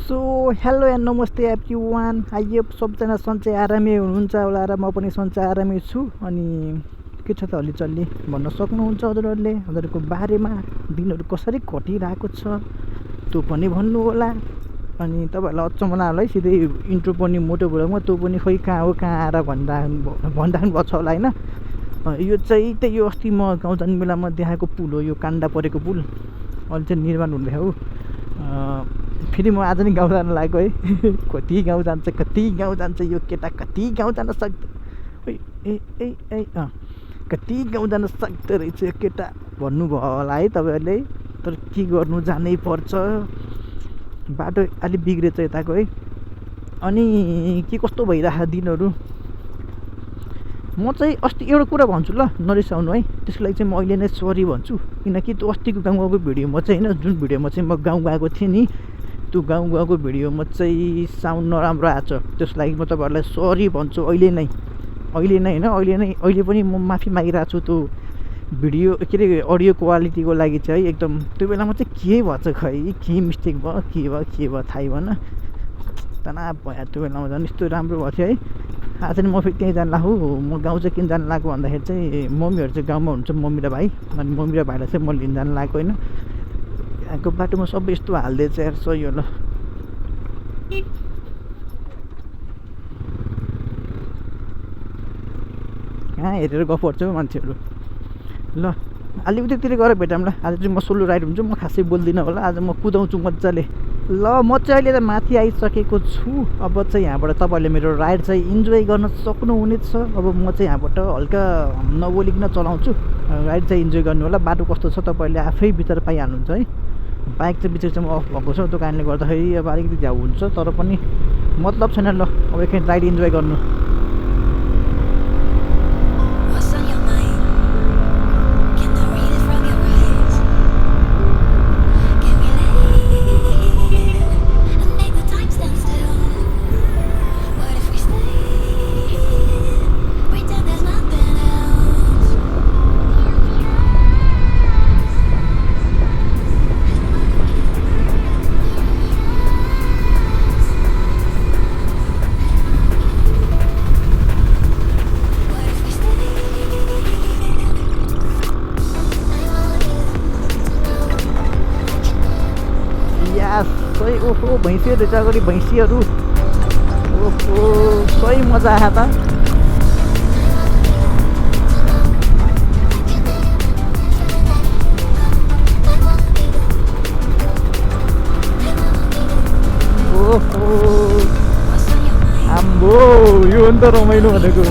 So hello and नमस्ते everyone. I hope सबजना सन्चै आरामै हुनुहुन्छ होला र म पनि सन्चै आरामै छु। अनि के छ त हल्लीचल्ली भन्न सक्नुहुन्छ हजुरहरूले, हजुरहरूको बारेमा दिनहरू कसरी कटिरहेको छ त्यो पनि भन्नु होला। अनि तपाईँहरूलाई अचम्म नहोला है, सिधै इन्ट्रो पनि मोटोबाट त्यो पनि खोइ कहाँ हो कहाँ आएर भनिराख्नु भएको छ होला होइन। यो चाहिँ त्यही यो अस्ति म गाउँ जाने बेलामा देखाएको पुल हो, यो काण्डा परेको पुल अहिले चाहिँ निर्माण हुँदैछ हो। फेरि म आज नै गाउँ जान लागेको है। कति गाउँ जान्छ यो केटा, कति गाउँ जान सक्दो कति गाउँ जान सक्दो रहेछ यो केटा भन्नुभयो होला है तपाईँहरूले। तर के गर्नु, जानै पर्छ, बाटो अलिक बिग्रेछ यताको है। अनि के कस्तो भइरहेको दिनहरू। म चाहिँ अस्ति एउटा कुरा भन्छु ल, नरिसाउनु है, त्यसको लागि चाहिँ म अहिले नै सरी भन्छु। किनकि त्यो अस्तिको गाउँ गएको भिडियोमा चाहिँ होइन, जुन भिडियोमा चाहिँ म गाउँ गएको थिएँ नि, त्यो गाउँ गएको भिडियोमा चाहिँ साउन्ड नराम्रो आएको छ। त्यसको लागि म तपाईँहरूलाई सरी भन्छु अहिले नै होइन, अहिले पनि म माफी मागिरहेको छु त्यो भिडियो के अरे अडियो क्वालिटीको लागि चाहिँ है। एकदम त्यो बेलामा चाहिँ के भएछ खै, के मिस्टेक भयो के भयो थाहै भएन, तनाव भयो त्यो बेलामा। झन् यस्तो राम्रो भएको थियो है। आज चाहिँ म फेरि त्यहीँ जानु लाग्छु। म गाउँ चाहिँ किन जानु लाग्यो भन्दाखेरि चाहिँ मम्मीहरू चाहिँ गाउँमा हुन्छ, मम्मी र भाइ। अनि मम्मी र भाइलाई चाहिँ म लिन जानु लागेको होइन। यहाँको बाटोमा सबै यस्तो हालिदिएछ यार, सही हो ल। कहाँ हेरेर गफ गर्छ हौ मान्छेहरू। ल अलि उतितिर गएर भेटौँ ल। आज चाहिँ म सोलो राइड हुन्छु, म खासै बोल्दिनँ होला। आज म कुदाउँछु मजाले। ल म चाहिँ अहिले त माथि आइसकेको छु। अब चाहिँ यहाँबाट तपाईँहरूले मेरो राइड चाहिँ इन्जोय गर्न सक्नुहुनेछ। अब म चाहिँ यहाँबाट हल्का नबोलिकन चलाउँछु, राइड चाहिँ इन्जोय गर्नु होला। बाटो कस्तो छ तपाईँहरूले आफै भित्र पाइहाल्नुहुन्छ है। बाइक चाहिँ बिचमा चाहिँ म अफ भएको छ, त्यो कारणले गर्दाखेरि अब अलिकति झ्याउ हुन्छ, तर पनि मतलब छैन। ल अब एकैछिन राइड इन्जोय गर्नु। सही ओहो भैँसीहरू रहेछ अगाडि, भैँसीहरू ओहो सही मजा आयो त। ओहो आम्बो यो अन्त रमाइलो भनेको।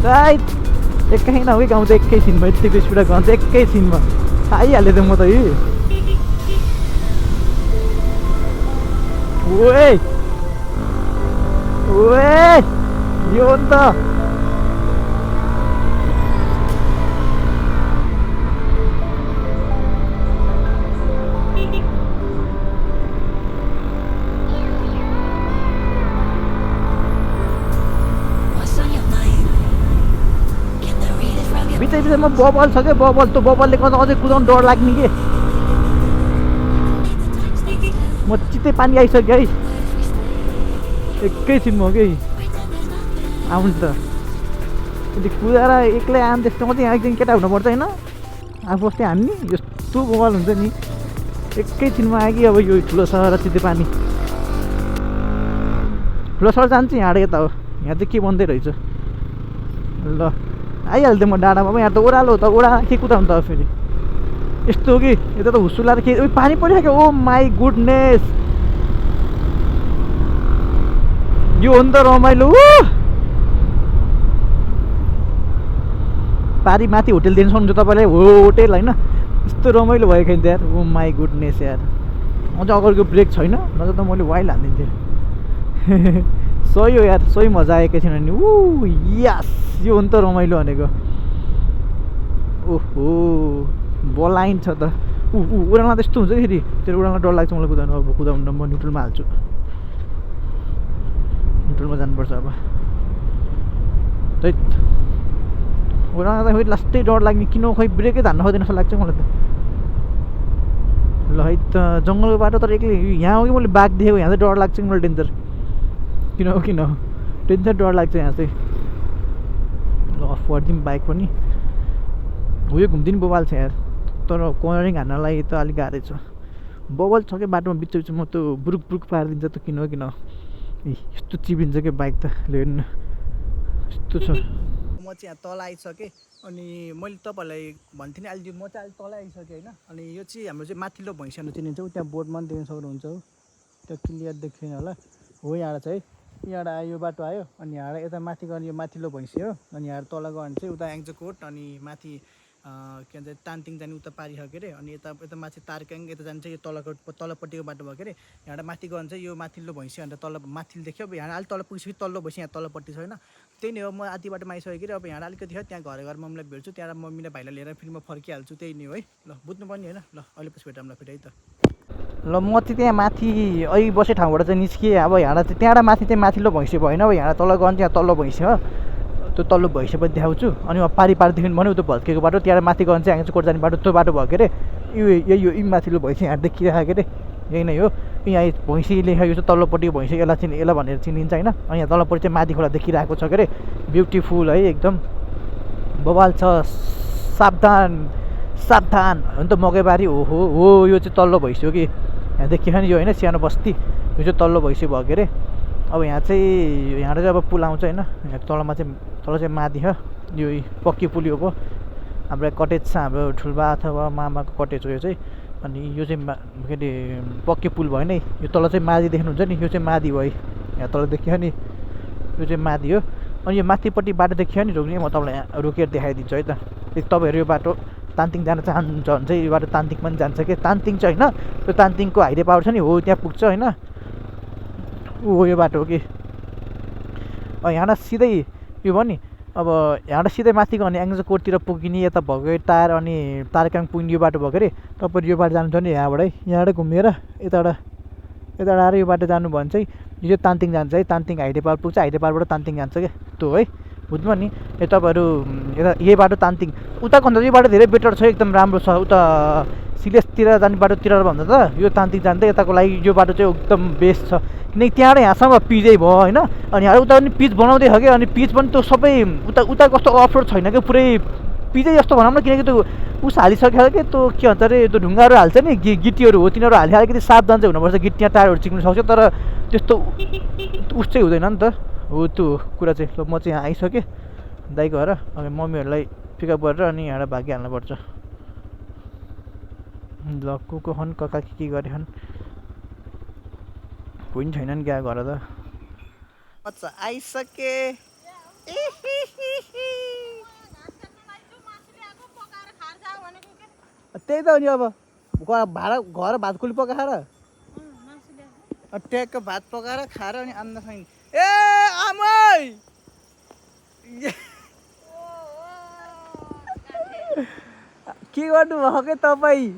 राइट एकैछिन हो कि गाउँ चाहिँ एकैछिनमा यतिको स्पिडमा गाउँ चाहिँ एकैछिनमा आइहालेँ त म त। ओए यो अन्त बिचमा बबल छ क्या, बबल त्यो बबलले गर्दा अझै कुदाउनु डर लाग्ने कि। म चित्तै पानी आइसक्यो है, एकैछिनमा हो कि आउनु त। यदि कुदाएर एक्लै आउनु त्यस्तो मात्रै एकदिन केटा हुनुपर्छ होइन, आफू अस्ति हान्ने यस्तो बबल हुन्छ नि। एकैछिनमा आयो कि अब यो ठुलो सहर चित्तै पानी। ठुलो सहर जान्छु यहाँबाट यता हो, यहाँ चाहिँ के बन्दै रहेछ। ल आइहाल्थेँ म डाँडामा पनि। यहाँ त ओह्रालो हो त, ओह्रालो के कुदाउनु त फेरि यस्तो हो कि यता त हुसुलाएर के पानी परिसक्यो। ओ माई गुडनेस, यो हो नि त रमाइलो। पारी माथि होटेल दिनु सक्नुहुन्छ तपाईँलाई, होटेल होइन यस्तो रमाइलो भयो कि यार। ओ माई गुडनेस यार, अझ अगाडिको ब्रेक छैन, नत्र त मैले वाइल हालिदिन्थेँ। सही हो यार, सही मजा आयो एकैछिन। अनि यस यो हो नि त रमाइलो भनेको। ओहो बलाइन छ त। उडानमा त्यस्तो हुन्छ फेरि, त्यो उडानमा डर लाग्छ मलाई कुदाउनु। अब कुदाउनु म न्युट्रलमा हाल्छु, न्युट्रलमा जानुपर्छ। जानुपर्छ अब त्यही ओह्राउँदाखेरि लास्टै डर लाग्ने किन खै ब्रेकै धान्न खोज्दैन जस्तो लाग्छ मलाई त ल है त जङ्गलको बाटो तर एक्लै यहाँ हो कि मैले बाघ देखेको यहाँ चाहिँ डर लाग्छ कि मलाई डेन्जर किन हो डेन्जर डर लाग्छ यहाँ चाहिँ ल अफ गरिदिउँ बाइक पनि उयो घुम्दिनु बबाल छ यार तर कर्नरिङ हान्नलाई त अलिक गाह्रै छ बबल छ क्या बाटोमा बिच बिचमा त्यो बुरुक बुरुक पारिदिन्छ त किन यस्तो चिबिन्छ क्या बाइक त हेर्नु यस्तो छ म चाहिँ यहाँ तल आइसकेँ अनि मैले तपाईँहरूलाई भन्थेँ नि अहिले म चाहिँ अहिले तल आइसकेँ होइन अनि यो चाहिँ हाम्रो चाहिँ माथिल्लो भैँसीहरू चिनिन्छ त्यहाँ बोर्डमा पनि देख्न सक्नुहुन्छ हो त्यो क्लियर देखिएन होला हो यहाँ चाहिँ यहाँबाट आयो यो बाटो आयो अनि यहाँ यता माथि गयो यो माथिल्लो भैँसी हो अनि यहाँ तल गयो भने चाहिँ उता याङ्जाकोट अनि माथि के भन्छ तानतिङ जाने उता पारि हो के अरे अनि यता माथि तारकाङ यता जान्छ यो तलपट्टिको बाटो भयो के अरे यहाँबाट माथि गयो भने चाहिँ यो माथिल्लो भैँसी अन्त तल माथिल्लो देख्यो अब यहाँ अलि तल पुगिसक्यो तल्लो भैँसी यहाँ तलपट्टि छ होइन त्यही नै हो म आधी बाटोमा आइसकेँ कि अब यहाँ अलिकति छ त्यहाँ घर मम्मीलाई भेट्छु त्यहाँबाट मम्मीलाई भाइलाई लिएर फेरि म फर्किहाल्छु त्यही नै हो है ल बुझ्नु पर्ने होइन ल अहिले पछि भेटौँला फेरि है त ल म चाहिँ त्यहाँ माथि अहिले बसे ठाउँबाट चाहिँ निस्किएँ अब यहाँ चाहिँ त्यहाँबाट माथि चाहिँ माथिल्लो भैँसी भएन अब यहाँ तल गयो भने त्यहाँ तल्लो भैँसी हो त्यो तल्लो भैँसी पनि देखाउँछु अनि पारिदेखि भन्यो त्यो भत्केको बाटो त्यहाँ माथि गयो भने चाहिँ याङ्जाकोट जाने बाटो त्यो बाटो भयो के अरे यही माथिल्लो भैँसी यहाँ देखिरहेको के अरे यही नै हो यहाँ भैँसी लेखेको यो चाहिँ तल्लोपट्टिको भैँसी यसलाई भनेर चिनिन्छ होइन अनि यहाँ तल्लोपट्टि चाहिँ माथि खोला देखिरहेको छ के अरे ब्युटिफुल है एकदम बवाल छ सावधान सावधान हो नि त मकैबारी हो यो चाहिँ तल्लो भैँसी हो कि यहाँ देखियो नि यो होइन सानो बस्ती यो चाहिँ तल्लो भैँसी भयो के अरे अब यहाँ चाहिँ अब पुल आउँछ होइन यहाँ तल चाहिँ माथि हो यो पक्की पुल यो भयो हाम्रो कटेज छ हाम्रो ठुल्बा अथवा मामाको कटेज हो यो चाहिँ अनि यो चाहिँ के अरे पक्की पुल भयो नि यो तल चाहिँ माथि देख्नुहुन्छ नि यो चाहिँ माथि भयो यहाँ तल देखियो नि यो चाहिँ माथि हो अनि यो माथिपट्टि बाटो देखियो नि रोक्ने म तपाईँलाई यहाँ रोकेर देखाइदिन्छु है त तपाईँहरू यो बाटो तानतिङ जान चाहनुहुन्छ भने चाहिँ यो बाटो तानतिङ पनि जान्छ कि तानतिङ चाहिँ होइन त्यो तानतिङको हाइवे पावर छ नि हो त्यहाँ पुग्छ होइन हो यो बाटो हो कि यहाँबाट सिधै यो भयो नि अब यहाँबाट सिधै माथि गयो भने याङ्जाकोटतिर पुगिने यता भगैटार अनि तारकाङ पुग्ने यो बाटो भयो के अरे तपाईँहरू यो बाटो जानुहुन्छ नि यहाँबाट घुमेर यताबाट आएर यो बाटो जानु भने चाहिँ यो तानतिङ जान्छ है तानतिङ हाइवे पावर पुग्छ हाइवे पावरबाट तानतिङ जान्छ क्या त्यो है बुझ्नुभयो नि यो तपाईँहरू यही बाटो तानतिङ उताको भन्दा यो बाटो धेरै बेटर छ एकदम राम्रो छ उता सिलेसतिर जाने बाटोतिर भन्दा त यो तानतिङ जाँदै यताको लागि यो बाटो चाहिँ एकदम बेस्ट छ किनकि त्यहाँबाट यहाँसम्म पिचै भयो होइन अनि यहाँ उता पनि पिच बनाउँदै छ कि अनि पिच पनि त्यो सबै उता कस्तो अफरोड छैन कि पुरै पिचै जस्तो भनौँ न किनकि त्यो उस हालिसक्यो कि त्यो के भन्छ अरे त्यो ढुङ्गाहरू हाल्छ नि गिट्टीहरू हो तिनीहरू हाल्यो अलिकति सावधान चाहिँ हुनुपर्छ गिट्टीमा टायरहरू चिक्नु सक्छ तर त्यस्तो उस चाहिँ हुँदैन नि त हो त्यो कुरा चाहिँ ल म चाहिँ यहाँ आइसकेँ दाइको घर अनि मम्मीहरूलाई पिकअप गरेर अनि यहाँबाट भागिहाल्नुपर्छ ल को हन् कका के गरे हन् कोही पनि छैनन् क्या घर त अच्छा आइसके त्यही त हो नि अब घर भात खुली पकाएर ट्याकको भात पकाएर खाएर अनि आम्दा छैन ए आमै के गर्नु भएको के तपाईँ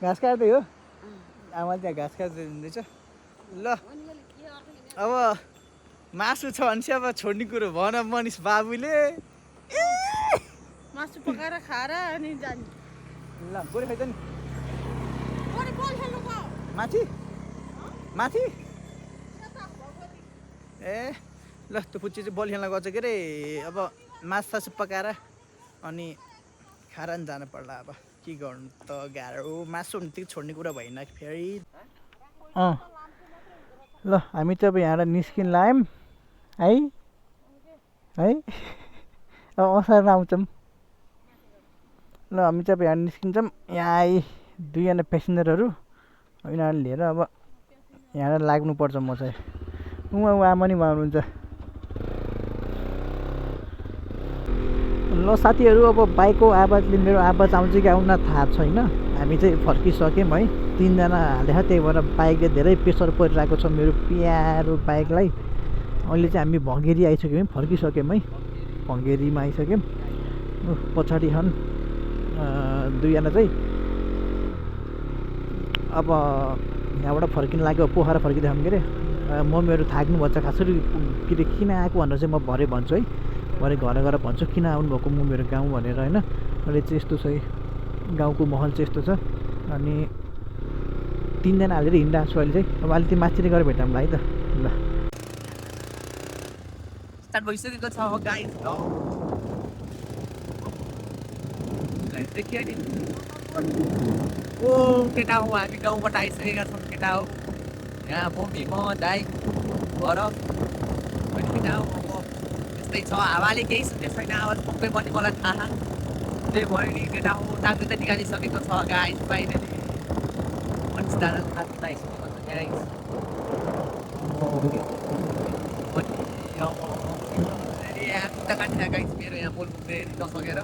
घाँस काट्दै हो आमाले त्यहाँ घाँस काट्दै हुँदैछ ल अब मासु छ भने चाहिँ अब छोड्ने कुरो भन मनिष बाबुले मासु पकाएर खाएर अनि जाने ल गोरे खाइ त नि माथि माथि ए ल त्यो पुच्ची चाहिँ बल खेल्न गएको छ के अरे अब मासु पकाएर अनि खाएर नि जानु पर्ला अब के गर्नु त गाह्रो मासु हुने छोड्ने कुरा भएन फेरि ल हामी चाहिँ अब यहाँबाट निस्किन लाग्यौँ है अब असारमा आउँछौँ ल हामी चाहिँ अब यहाँ निस्किन्छौँ यहाँ आइ दुईजना पेसेन्जरहरू यिनीहरूले लिएर अब यहाँ लाग्नुपर्छ म चाहिँ आमा नि उहाँ हुनुहुन्छ ल साथीहरू अब बाइकको आवाजले मेरो आवाज आउँछ कि आउन थाहा छैन हामी चाहिँ फर्किसक्यौँ है तिनजना हालेको त्यही भएर बाइकले धेरै प्रेसर परिरहेको छ मेरो प्यारो बाइकलाई अहिले चाहिँ हामी भङ्गेरी आइसक्यौँ फर्किसक्यौँ है भङ्गेरीमा आइसक्यौँ पछाडि छन् दुईजना चाहिँ अब यहाँबाट फर्किन लाग्यो पोखरा फर्किँदै के अरे मम्मीहरू थाक्नुभएको छ खासरी के अरे किन आएको भनेर चाहिँ म भरे भन्छु है, भरे घर गएर भन्छु किन आउनुभएको मम्मीहरू गाउँ भनेर होइन। अहिले चाहिँ यस्तो छ है, गाउँको माहौल चाहिँ यस्तो छ। अनि 3 जना हालेर हिँडिरहेको छु अहिले चाहिँ। अब अलिकति माथि गएर भेटौँला है त। ल स्टार्ट भइसकेको छ गाइस। देखियो नि ओ केटा हो, हामी गाउँबाट आइसकेका छौँ केटा हो। यहाँ मम्मी म दाइ घर अनि केटा हो। अब यस्तै छ, हावाले केही सुन्ने छैन, आवाज पक्कै पनि मलाई थाहा। त्यही भयो नि केटा हो, टाक्दै त निकालिसकेको छ गाइस फाइनली। अनि दादा थाक्दै आइसकेको छ गाइस। गाइस मेरो यहाँ बोल पुग्दै नसकेर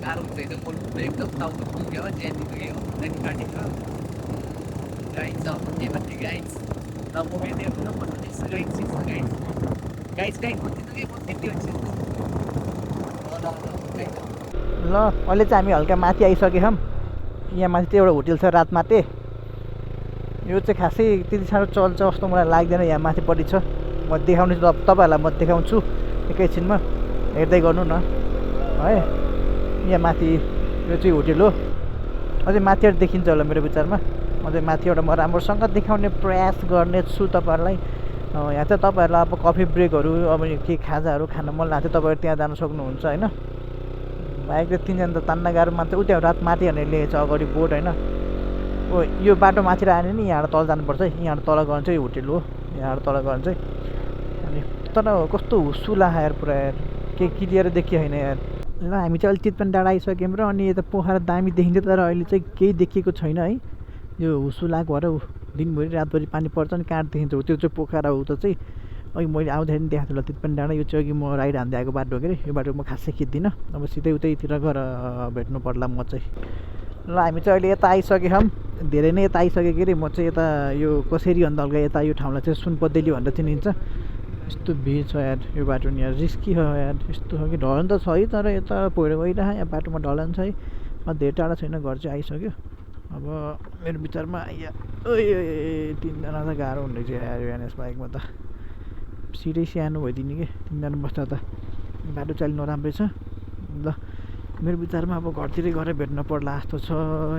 गाह्रो हुन्छ एकदम बोल पुग्दै एकदम टाउको दुख्यो ज्यान दुख्यो अनि काटेको गाइस के भन्ने गाइस न मुभी देख्नु न भन्नु गाइस गाइस भन्ने म त्यति हुन्छ ल अहिले चाहिँ हामी हल्का माथि आइसकेको छौँ। यहाँ माथि चाहिँ एउटा होटल छ रातमाटे। यो चाहिँ खासै त्यति साह्रो चल्छ जस्तो मलाई लाग्दैन। यहाँ माथिपट्टि छ, म देखाउने छु तपाईँहरूलाई, म देखाउँछु एकैछिनमा, हेर्दै गर्नु न है। यहाँ माथि यो चाहिँ होटल हो, अझै माथिबाट देखिन्छ होला मेरो विचारमा। अझै माथिबाट म राम्रोसँग देखाउने प्रयास गर्नेछु तपाईँहरूलाई। यहाँ चाहिँ तपाईँहरूलाई अब कफी ब्रेकहरू अब के खाजाहरू खान मन लाग्छ तपाईँहरू त्यहाँ जान सक्नुहुन्छ होइन। बाइकले 3 जना त तान्न गाह्रो मान्छ। उता रातमाटे भनेर लेखेको छ अगाडि बोर्ड होइन। ओ यो बाटो माथि आएन नि, यहाँबाट तल जानुपर्छ है। यहाँबाट तल गयो भने चाहिँ होटल हो, यहाँबाट तल गयो भने चाहिँ। अनि तर कस्तो हुस्सुला यार, पुरा यार केही क्लियर देखियो होइन यार। ल हामी चाहिँ अहिले चितवन डाँडा आइसक्यौँ र अनि यता पोखरा दामी देखिन्छ, तर अहिले चाहिँ केही देखिएको छैन है। यो हुस्सुलाको भएर दिनभरि रातभरि पानी पर्छ अनि कहाँ देखिन्छ हो, त्यो चाहिँ पोखरा हो। त चाहिँ अघि मैले आउँदाखेरि देखाएको थिएँ ल चितवन डाँडा। यो चाहिँ अघि म राइड हान्दै आएको बाटो हो के अरे, यो बाटो म खासै खिच्दिनँ। अब सिधै उतैतिर गएर भेट्नु पर्ला म चाहिँ। ल हामी चाहिँ अहिले यता आइसकेको छौँ, धेरै नै यता आइसक्यो के अरे। म चाहिँ यता यो कसरी अन्त हल्का यता यो ठाउँलाई चाहिँ सुनपदेली भनेर चिनिन्छ। यस्तो भिड छ यार यो बाटो नि यार, रिस्की हो यार। यस्तो छ कि ढलन त छ है, तर यता पहिरो गइरह यहाँ बाटोमा ढलन छ है। धेरै टाढा छैन, घर चाहिँ आइसक्यो। अब मेरो विचारमा यहाँ 3 जना त गाह्रो हुँदैछ यार एनएस बाइकमा त। सिटै सानो भइदिने कि 3 जना बस्दा त। बाटो चाहिँ अलिक नराम्रै छ। ल मेरो विचारमा अब घरतिरै गएर भेट्न पर्ला जस्तो छ।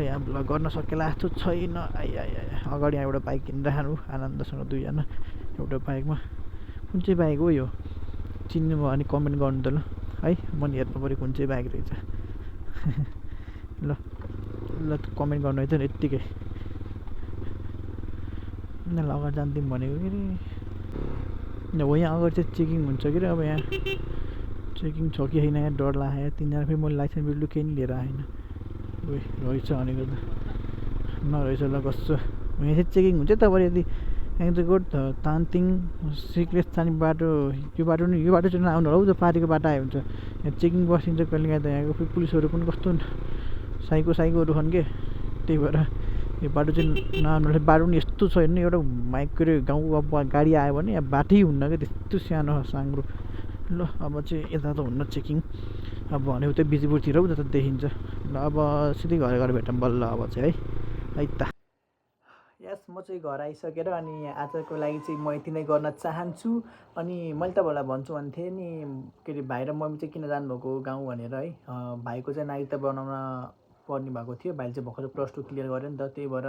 यहाँ गर्न सकेला जस्तो छैन। अगाडि यहाँ एउटा बाइक हिँडिरहनु आनन्दसँग 2 जना एउटा बाइकमा। कुन चाहिँ बाइक हो यो, चिन्नु भयो भने कमेन्ट गर्नु त ल है, म नि हेर्नु पऱ्यो कुन चाहिँ बाइक रहेछ। ल ल कमेन्ट गर्नु है त यत्तिकै। यिनीहरूलाई अगाडि जान्थ्यौँ भनेको के अरे हो। यहाँ अगाडि चाहिँ चेकिङ हुन्छ कि अब यहाँ चेकिङ छ कि होइन यहाँ डर लाग्यो। 3 जना फेरि मैले लाइसेन्स बिल केही नि लिएर आएन। रहेछ भनेको त नरहेछ। ल कस्तो यहाँ चाहिँ चेकिङ हुन्छ। तपाईँले यदि यहाँ चाहिँ गोड तानतिङ सिक्रेट जाने बाटो, यो बाटो चाहिँ नआउनु होला हौ, त्यो पारिको बाटो आयो हुन्छ। यहाँ चेकिङ बसिन्छ कहिले काहीँ त। यहाँको फेरि पुलिसहरू पनि कस्तो साइकोहरू छन् के, त्यही भएर यो बाटो चाहिँ नआउनु। बाटो पनि यस्तो छ हेर्नु, एउटा माइक के अरे गाउँको अब गाडी आयो भने यहाँ बाटै हुन्न क्या, त्यस्तो सानो साङ्ग्रो। ल अब चाहिँ यता त हुन्न चेकिङ, अब भने उतै बिजपुरतिर हौ जता देखिन्छ। ल अब सिधै घर भेटौँ बल्ल अब चाहिँ है त। यस म चाहिँ घर आइसकेर अनि आजको लागि चाहिँ म यति नै गर्न चाहन्छु। अनि मैले तपाईँहरूलाई भन्छु भन्थेँ नि के अरे भाइ र मम्मी चाहिँ किन जानुभएको गाउँ भनेर है। भाइको चाहिँ नागरिकता बनाउन पर्ने भएको थियो। भाइले चाहिँ भर्खर +2 क्लियर गर्यो नि त, त्यही भएर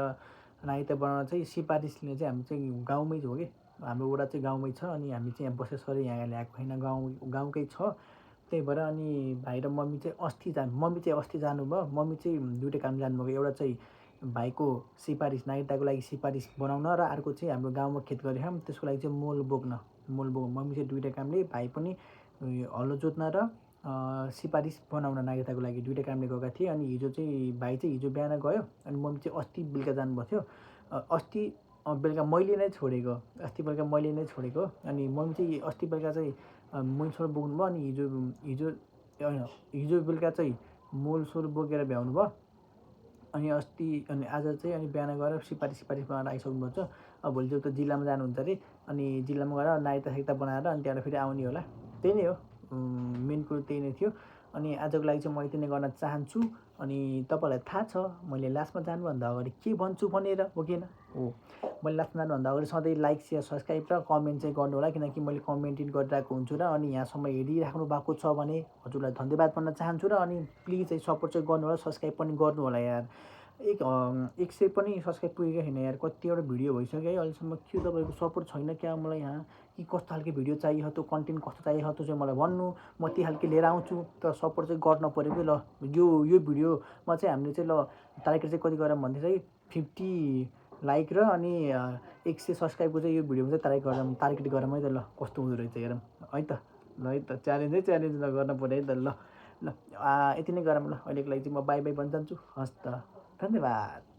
नागरिकता बनाउन चाहिँ सिफारिस लिने चाहिँ हामी चाहिँ गाउँमै हो कि, हाम्रो वडा चाहिँ गाउँमै छ। अनि हामी चाहिँ यहाँ बसेर सरी यहाँ ल्याएको होइन, गाउँकै छ। त्यही भएर अनि भाइ र मम्मी चाहिँ अस्ति जानुभयो। मम्मी चाहिँ 2टा काम जानुभएको, एउटा चाहिँ भाइको सिफारिस नागरिकताको लागि सिफारिस बनाउन र अर्को चाहिँ हाम्रो गाउँमा खेत गरेका छौँ त्यसको लागि चाहिँ मल बोक्न। मम्मी चाहिँ 2टा कामले, भाइ पनि हलो जोत्न र सिफारिस बनाउन नागरिकताको लागि 2टा कामले गएका थिए। अनि हिजो चाहिँ भाइ चाहिँ हिजो बिहान गयो अनि मम्मी चाहिँ अस्ति बेलुका जानुभएको थियो। अस्ति बेलुका मैले नै छोडेको, अनि मम्मी चाहिँ अस्ति बेलुका चाहिँ मूलसोल बोक्नुभयो। अनि हिजो बेलुका चाहिँ मूलसोल बोकेर भ्याउनु भयो। अनि आज चाहिँ अनि बिहान गएर सिफारिस बनाएर आइसक्नु भएको छ। अब भोलि चाहिँ उता जिल्लामा जानुहुन्छ अरे, अनि जिल्लामा गएर नागरिकता बनाएर अनि त्यहाँबाट फेरि आउने होला। त्यही नै हो, मेन कुरो त्यही नै थियो। अनि आजको लागि चाहिँ म यति नै गर्न चाहन्छु। अनि तपाईँलाई थाहा छ मैले लास्टमा जानुभन्दा अगाडि के भन्छु भनेर, हो कि होइन? हो, मैले लास्टमा जानुभन्दा अगाडि सधैँ लाइक सेयर सब्सक्राइब र कमेन्ट चाहिँ गर्नु होला, किनकि मैले कमेन्ट गरिरहेको हुन्छु र अनि यहाँसम्म हेरिराख्नु भएको छ भने हजुरलाई धन्यवाद भन्न चाहन्छु। र अनि प्लिज चाहिँ सपोर्ट चाहिँ गर्नु होला, सब्सक्राइब पनि गर्नु होला यार। 100 पनि सब्सक्राइब पुगेको छैन यार, कतिवटा भिडियो भइसक्यो है अहिलेसम्म। के तपाईँको सपोर्ट छैन क्या मलाई यहाँ, कि कस्तो खालको भिडियो चाहियो, त्यो कन्टेन्ट कस्तो चाहियो त्यो चाहिँ मलाई भन्नु, म त्यो खालको लिएर आउँछु। तर सपोर्ट चाहिँ गर्न पऱ्यो कि ल। यो भिडियोमा चाहिँ हामीले चाहिँ ल टार्गेट चाहिँ कति गरौँ भन्दा चाहिँ 50 लाइक र अनि 100 सब्सक्राइबको चाहिँ यो भिडियोमा चाहिँ टार्गेट गरौँ है त। ल कस्तो हुँदो रहेछ हेरौँ है त। ल है त, च्यालेन्ज ल गर्न पऱ्यो है त। ल यति नै गरौँ ल। अहिलेको लागि चाहिँ म बाई बाई भन्न चाहन्छु। हस् त, धन्यवाद।